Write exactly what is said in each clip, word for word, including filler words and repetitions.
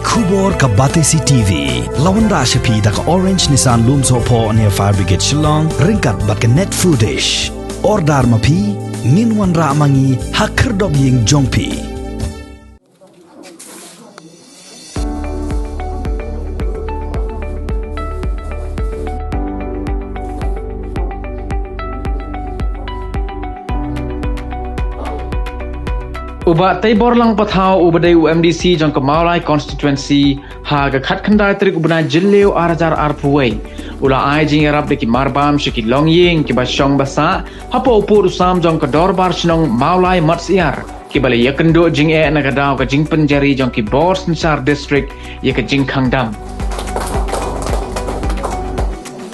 Khubor ka Batesi T V la wanrah sha phi da ka Orange Nissan Lumsohphoh near Fire Brigade Shillong ryngkat bad ka Net Foodish. Order ma phi, ngin wanrah ma ngi ha khyrdop ïing jong phi. U Bah Teibor Langpathaw uba dei u M D C jong ka Mawlai Constituency ha ka khatkhyndai tarik u bnai Jylliew ar hajar arphew wei u la ai jingïarap da ki marbam sha ki longïing kiba shong ba sah hapoh u pud u sam jong ka Dorbar Shnong Mawlai Matsiar kiba la ïakynduh jingeh na ka daw ka jingpynjari jong ki bor synshar district ïa ka jingkhang dam.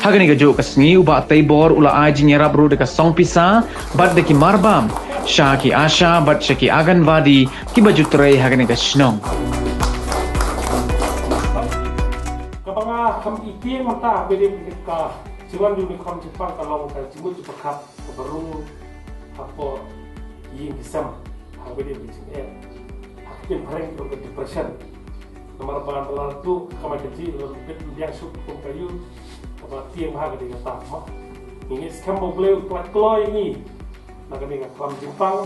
Ha kane kajuh ka sngi u Bah Teibor u la ai jingïarap ruh da ka song pisa bad da ki marbam sha ki ASHA bad sha ki Anganwadi kiba ju trei ha kane ka shnong. Kaba nga kham ïa ki mynta ha kane ka jingwan jong u Khlam Jingpang ka long ka jingmut jingpyrkhat kaba rung hapoh ïing ki sem ha kaba dei ka jingeh, ha ka ktien phareng ki ong ka depression. Namar ba ynda la tuh ka kamai kajih la bit biang suk kum ka ïing kaba tieng bha ka dei kata. Ngi ngeit skhem ba U Blei un pynlait kloi ïa ngi na kane ka Khlam Jingpang.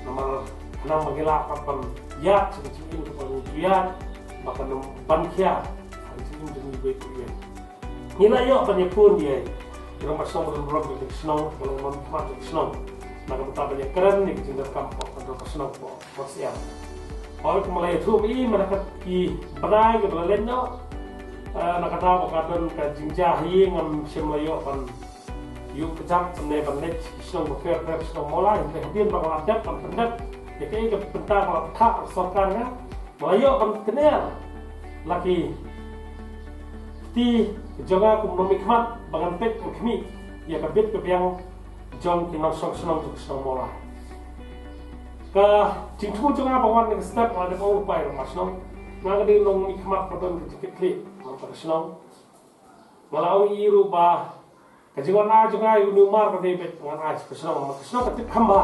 Namar khnang ba ngi lah pat ban ïaid sha ka jingim kaba ngi ju ïaid, ba kan ym ban khia ha ka jingim jong ngi uwei pa uwei. Ngi la ïoh ban ïakhun ïa ki rangbah shnong ba don burom jong ka shnong, ba long nongmihkhmat jong ka shnong, na ka bynta ban ïakren ïa ka jingdonkam hapoh ka shnong hapoh Mawsiang. Hooid, kumba la ïathuh ba i, mynta ki bnai kiba la leit noh, eh, na ka daw ba ka don ka jingjia ha ïing, ngam shym la ïoh ban ïuh kjat ne ban leit sha ki shnong bapher bapher, shnong Mawlai, hynrei hadien ba nga la dep ban pyndep ïa kaei ka bynta ba la pynthah sorkar, nga la ïoh ban kner la ki kti jong nga kum u nongmihkhmat ba ngan peit ban khmih ïa ka bit ka biang jong ki nongshong shnong jong ka shnong Mawlai. Ka jingthmu jong nga ba wan na ka step, nga la dep ong lypa ïa u rangbah shnong, nga ka dei u nongmihkhmat ba don ka jingkitkhlieh na ka shnong. Nga la ong ïa i ruh ba ka jingwan ai jong nga ïa une u mar ka dei beit ngan ai sha ka shnong, namar ka shnong ka tip kham bha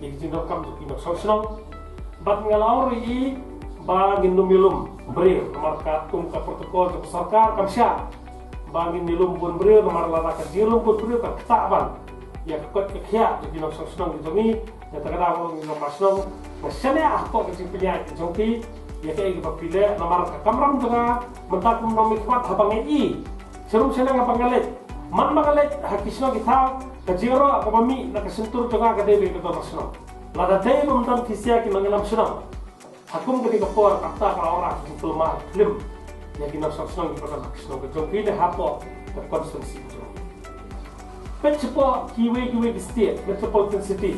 ïa ka jingdonkam jong ki nongshong shnong. Bad nga la ong ruh ïa i ba ngin ym ïalum briew, namar katkum ka protocol jong ka sorkar kam shah ba ngin ïalum bun briew, namar lada ka jingïalum bun briew ka ktah ban ïa ka koit ka khiah jong ki nongshong shnong jong ngi. Nangta ka daw ba ong ïa u rangbah shnong, nga shaniah hapoh ka jingpynïaid jong phi ïa kaei kaba phi leh, namar ka kamram jong nga mynta kum u nongmihkhmat, haba nga i sharum shaneng, haba nga leit, man ba nga leit ha ki shnong ki thaw, ka jingïaroh kaba mih na ka shyntur jong nga ka dei beit ka dorbar shnong. Lada dei bym don ki sia ki nongïalam shnong, ha kum kane ka por kata ka la wanrah ka jingkulmar khlem ïa ki nongshong shnong kiba don ha ka shnong ka jong phi ne hapoh ka constituency ka jong phi. Peit shapoh kiwei kiwei ki state, metropolitan city,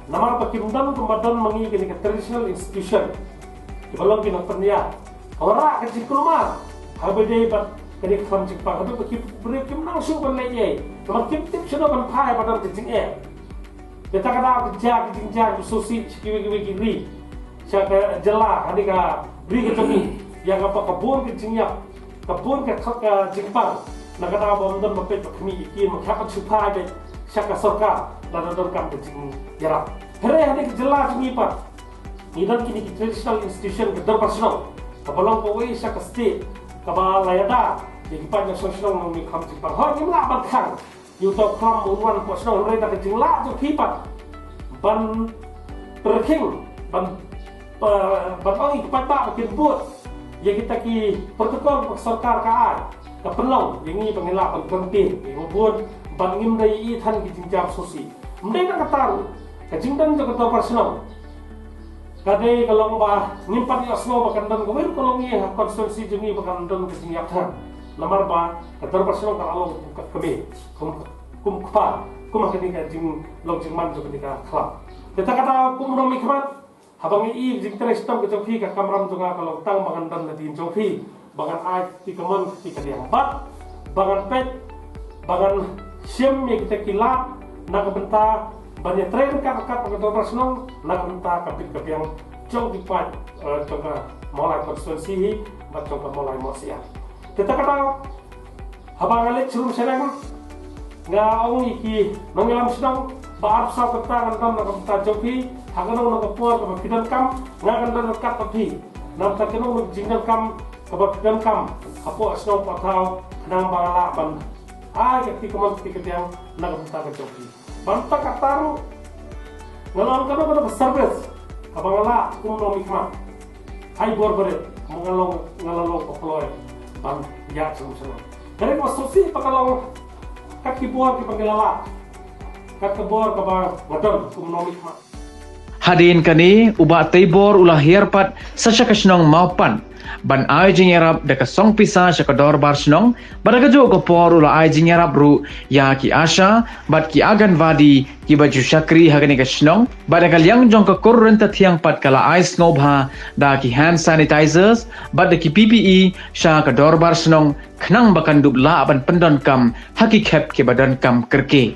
namar ba kim don kumba don ma ngi kane ka traditional institution kiba long ki nongpynïaid, ka wanrah ka jingkulmar ha kaba dei bad kane ka Khlam Jingpang, haduh ba ki briew kim nang shuh ban leit ei, namar kim tip shano ban phai ba don ka jingeh. Kata ka daw ka jia ka jingjia ka sngewsih sha kiwei kiwei ki ri, sha ka jylla, ha kane ka ri ka jong ngi, ïa kaba ka bun ka jingïap, ka bun ka, ka jingpang, na ka daw ba ym don ba peit ba khmih ïa ki, ba khap ban shu phai beit sha ka sorkar lada donkam ka jingïarap. Hynrei ha kane ka jylla jong ngi pat ngi don kine ki traditional institution, ka dorbar shnong kaba long kawei sha ka state kaba la ïada ïa ki paid nongshong shnong, nongmihkhmat jingpang. Hooid, ngim lah ban khang ïa uta u khlam un wan hapoh shnong, hynrei da ka jinglah jong phi pat ban pyrkhing, ban, eh, ban ong ïa ki paidbah ba kin bud ïa kita ki protocol ba ka sorkar ka ai, ka pynlong ïa ngi ba ngin lah ban guarantee ïa ngi bun, ban ngim da ïohi than ki jingjia sngewsih. Ym dei tang kata ruh, ka jingdon jong ka dorbar shnong ka dei ka long ba ngim pat ïohsngew ba kan don kawei ruh ka longïing ha constituency jong ngi ba kan don ka jingïap than. Namar ba ka dorbar shnong ka la long kum ka kmie, kum, kum kpa, kum ha kane ka jinglong jingman jong kane ka khlam. Te kata ka daw kum u nongmihkhmat, haba nga i ka jingtrei shitom ka jong phi, ka kamram jong nga ka long tang ba ngan don nadien jong phi, ba ngan ai kti kamon kti kadiang bad ba ngan peit, ba ngan shim ïa kita ki lad na ka bynta ban ïatrei ryngkat ryngkat bad ka dorbar shnong na ka bynta ka bit ka biang jong ki paid, eh, jong ka Mawlai constituency hi bad jong ka Mawlai Mawsiang. Te kata ka daw, haba nga leit sharum shaneng, nga ong ïa ki nongïalam shnong ba arphew saw kynta ngan don na ka bynta jong phi, ha kano kano ka por kaba phi donkam nga kan don ryngkat bad phi. Namar kano kano ka jingdonkam kaba phi donkam hapoh shnong hapoh thaw, khnang ba nga lah ban ai ka kti kamon kti kadiang na ka bynta ka jong phi. Bad kata ruh nga long kano kano ka service kaba nga lah kum u nongmihkhmat, ai bor barit, ma nga long, nga la long ka phloi ban ïaid shnong shnong. Hynrei kaba sngewsih ba ka long kat ki bor kiba nga la lah, kat ka bor kaba nga don kum u nongmihkhmat. Hadien kane, u Bah Teibor u la hiar pat sa sha ka shnong Mawpat ban ai jingïarap da ka song pisa sha ka dorbar shnong, bad ha kajuh ka por u la ai jingïarap ruh ïa ki ASHA bad ki Anganwadi kiba ju shakri ha kane ka shnong, bad ha ka liang jong ka kur ryntathiang pat ka la ai sngewbha da ki hand sanitizers bad da ki P P E sha ka dorbar shnong, khnang ba kan dup lah ban pyndonkam ha ki khep kiba donkam kyrkieh.